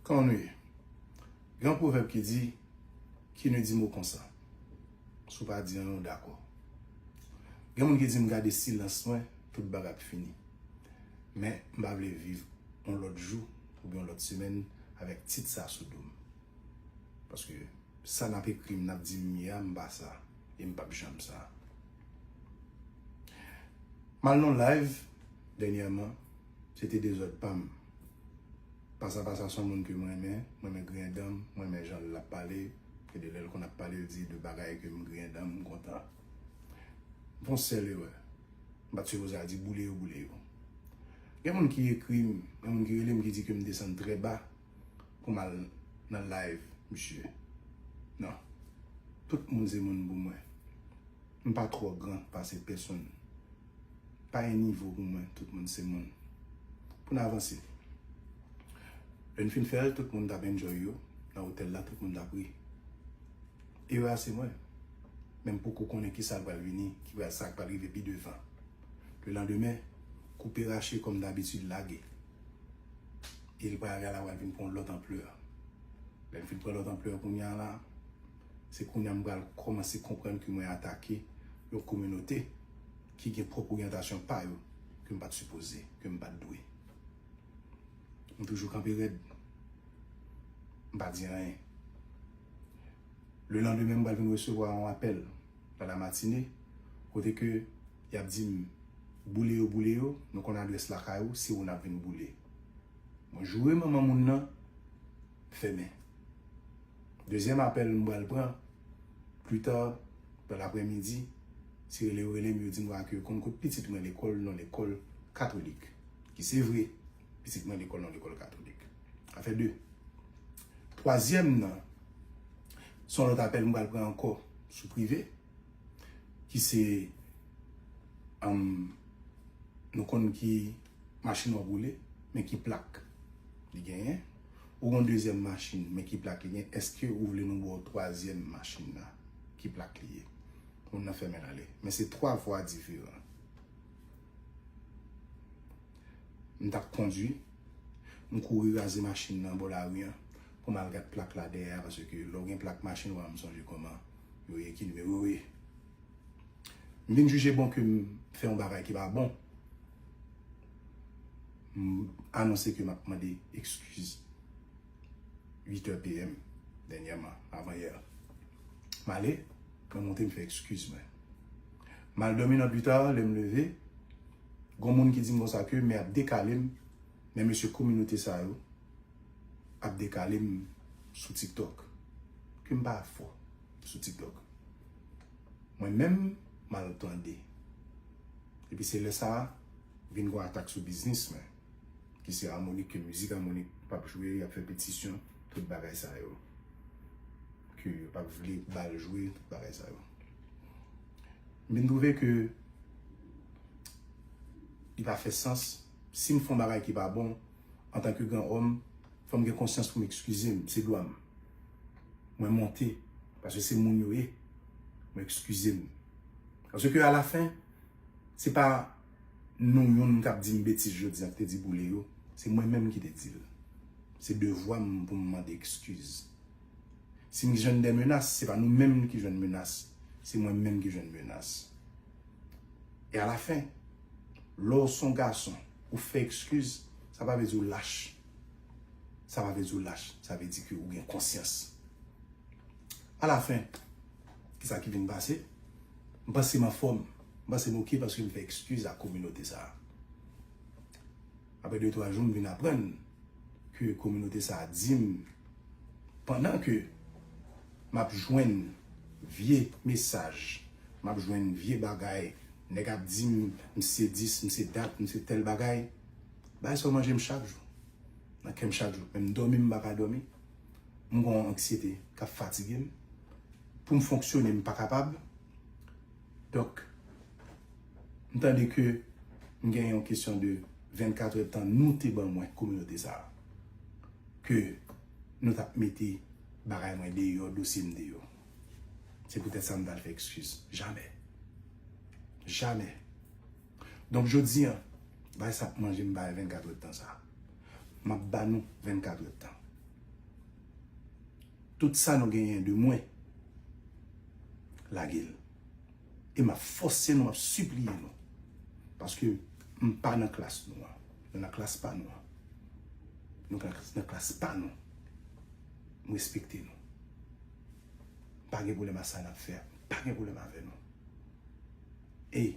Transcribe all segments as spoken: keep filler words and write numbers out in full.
Kòman nou ye? Gen yon pwovèb ki di, qui ne dit mot konsa. Si w pa di anyen, w dakò. Gen moun ki di m gade silans mwen, tout bagay ap fini. Men, m pa vle viv yon lòt jou oubyen yon lòt semèn avèk tit sa sou do m. Paske sa n ap ekri m, n ap di m ye a, m pa sa. E m p ap janm sa. M al nan live dènyèman, se te dezòd pa m. Pasa Pasa se yon moun ke m renmen, m renmen griyen dan m, m renmen jan l ap pale, e de lè l konn ap pale, l di de bagay ke m griyen dan m, m kontan. M fè yon sèl erè. M pa t sipoze al di boule yo, boule yo. Gen moun ki ekri m, gen moun ki rele m ki di ke m desann trè ba pou m al nan live misye. Non. Tout moun se moun pou mwen. M pa twò gran pase pèsonn. Pa gen nivo pou mwen, tout moun se moun. Pou n avanse. Lè n fin fè l, tout moun t ap enjoy yo. Nan otèl la, tout moun t ap ri. Erè a se mwen. Men m poko konnen kisa k pral vini, ki pral, sa k pral rive pi devan. Le lendemain, koupe rache kòm dabitid lage. E l pral, erè a pral vin pran yon lòt anplè. Lè l fin pran lòt anplè kounye a la, se kounye a m pral kòmanse konprann ke mwen atake yon kominote ki gen pwòp oryantasyon pa yo ke m pa t sipoze, ke m pa t dwe. M toujou kanpe rèd. M pa di anyen. Le lendemain, m pral vin resevwa yon apèl nan la matinée, kote ke y ap di m, boule yo, boule yo, nou konn adrès lakay ou, se ou n ap vin boule. Mwen joure manman moun nan, fèmen. Dezyèm apèl m pral pran, pli ta, nan laprèmidi, se rele yo rele m, yo di m ke yo konn kot pitit mwen lekòl, nan lekòl katolik. Ki se vre, pitit mwen lekòl, nan lekòl katolik. Sa fè de. Twazyèm nan, se yon lòt apèl m pral pran ankò sou prive, ki se, um, nou konn ki machin w ap woule, men ki plak li genyen. Ou gen yon dezyèm machin, men ki plak li genyen. Èske ou vle nou ba w twazyèm machin nan? Ki plak li ye? Moun nan fèmen l ale. Men se twa vwa diferan. M t ap kondui, m kouri raze machin nan bò lari an pou m al gad plak la dèyè a, paske lè w gen plak machin, w a m sonje kòman yo ye, ki nimewo yo ye. M vin jije bon ke m fè yon bagay ki pa bon. M anonse ke m ap mande ekskiz. Uit è P M dènyèman, avan yè. M ale, mwen monte, m fè ekskiz mwen. M al dòmi nan pita, lè m leve, gon moun ki di m konsa ke men ap dekale m, men mesye kominote sa yo ap dekale m sou TikTok. Ke m pa fò sou TikTok. Mwen menm, m al tande. Epi se lè sa a, vin gon atak sou biznis mwen, ki se Armonik, ke mizik Armonik p ap jwe, y ap fè petisyon, tout bagay sa yo. Ke yo p ap vle ba l jwe, tout bagay sa yo. M vin twouve ke li pa fè sans. Si m fè yon bagay ki pa bon, antanke gran òm, fò m gen konsyans pou m ekskize m, se dwa m. Mwen monte, paske se moun yo ye. Mwen ekskize m. Paske alafen, se pa nou youn k ap di m betiz jodi a, ki te di boule yo. Se mwen menm ki te di l. Se devwa m pou m mande ekskiz. Si n jwenn de menas, se pa nou menm ki jwenn menas. Se mwen menm ki jwenn menas. E alafen, lè w se yon gason, ou fè ekskiz, sa pa vle di w lach. Sa pa vle di w lach. Sa vle di ke ou gen konsyans. Alafen, kisa ki vin pase? M panse m anfòm. M panse m oke paske m fè ekskiz ak kominote sa a. Apre de twa jou, m vin aprann ke kominote sa a di m, pandan ke m ap jwenn vye mesaj, m ap jwenn vye bagay, nèg ap di m, m se dis, m se dat, m se tèl bagay, bagay sa yo manje m chak jou. Nan kè m chak jou. Menm dòmi, m pa ka dòmi. M gen yon anksyete k ap fatige m. Pou m fonksyone, m pa kapab. Donk, m tande ke m gen yon kesyon de vennkat èdtan nou te ban mwen, kominote sa a, ke nou t ap mete bagay mwen deyò, dosye m deyò. Se poutèt sa m t al fè ekskiz. Jamè. Jamè. Donk, jodi a, bagay sa ap manje m bagay vennkat èdtan sa a. M ap ba nou vennkat èdtan. Tout sa nou genyen de mwen, lage l. E m ap fòse nou, m ap sipliye nou. Paske m pa nan klas nou an. Nou nan klas pa nou an. Nou nan klas, nan klas pa nou. M respekte nou. M pa gen pwoblèm a sa n ap fè a. M pa gen pwoblèm avè nou. E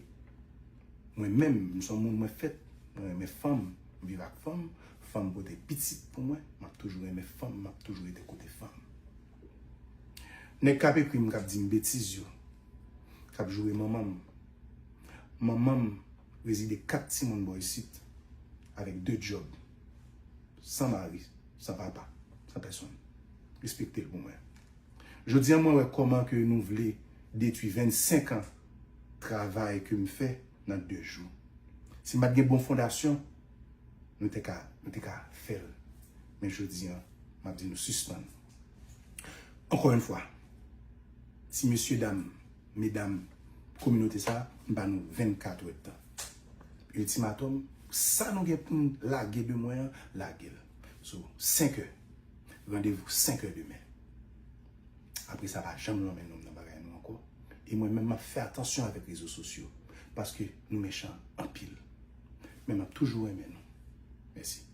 mwen menm, m se yon moun mwen fèt, mwen renmen fanm, m viv ak fanm, fanm pote pitit pou mwen, m ap toujou renmen fanm, m ap toujou rete kote fanm. Nèg k ap ekri m, k ap di m betiz yo, k ap joure manman m. Manman m rezide kat timoun bò isit, avèk de djòb, san mari, san papa, san pèsonn. Respekte l pou mwen. Jodi a, mwen wè kòman ke nou vle detwi vennsenk an travay ke m fè nan de jou. Si m pa t gen bon fondasyon, nou te ka, nou te ka fè l. Men jodi a, m ap di nou sispann. Ankò yon fwa, ti mesye dam, medam, kominote sa, m ba nou vennkat èdtan. Iltimatòm, sa nou gen pou n lage de mwen an, lage l. So, senk è. Randevou senk è demen. Apre sa, pa janm lonmen non m nan bagay nou ankò. E mwen menm, m ap fè atansyon avèk rezo sosyo. Paske nou mechan anpil. Men m ap toujou renmen nou. Mèsi.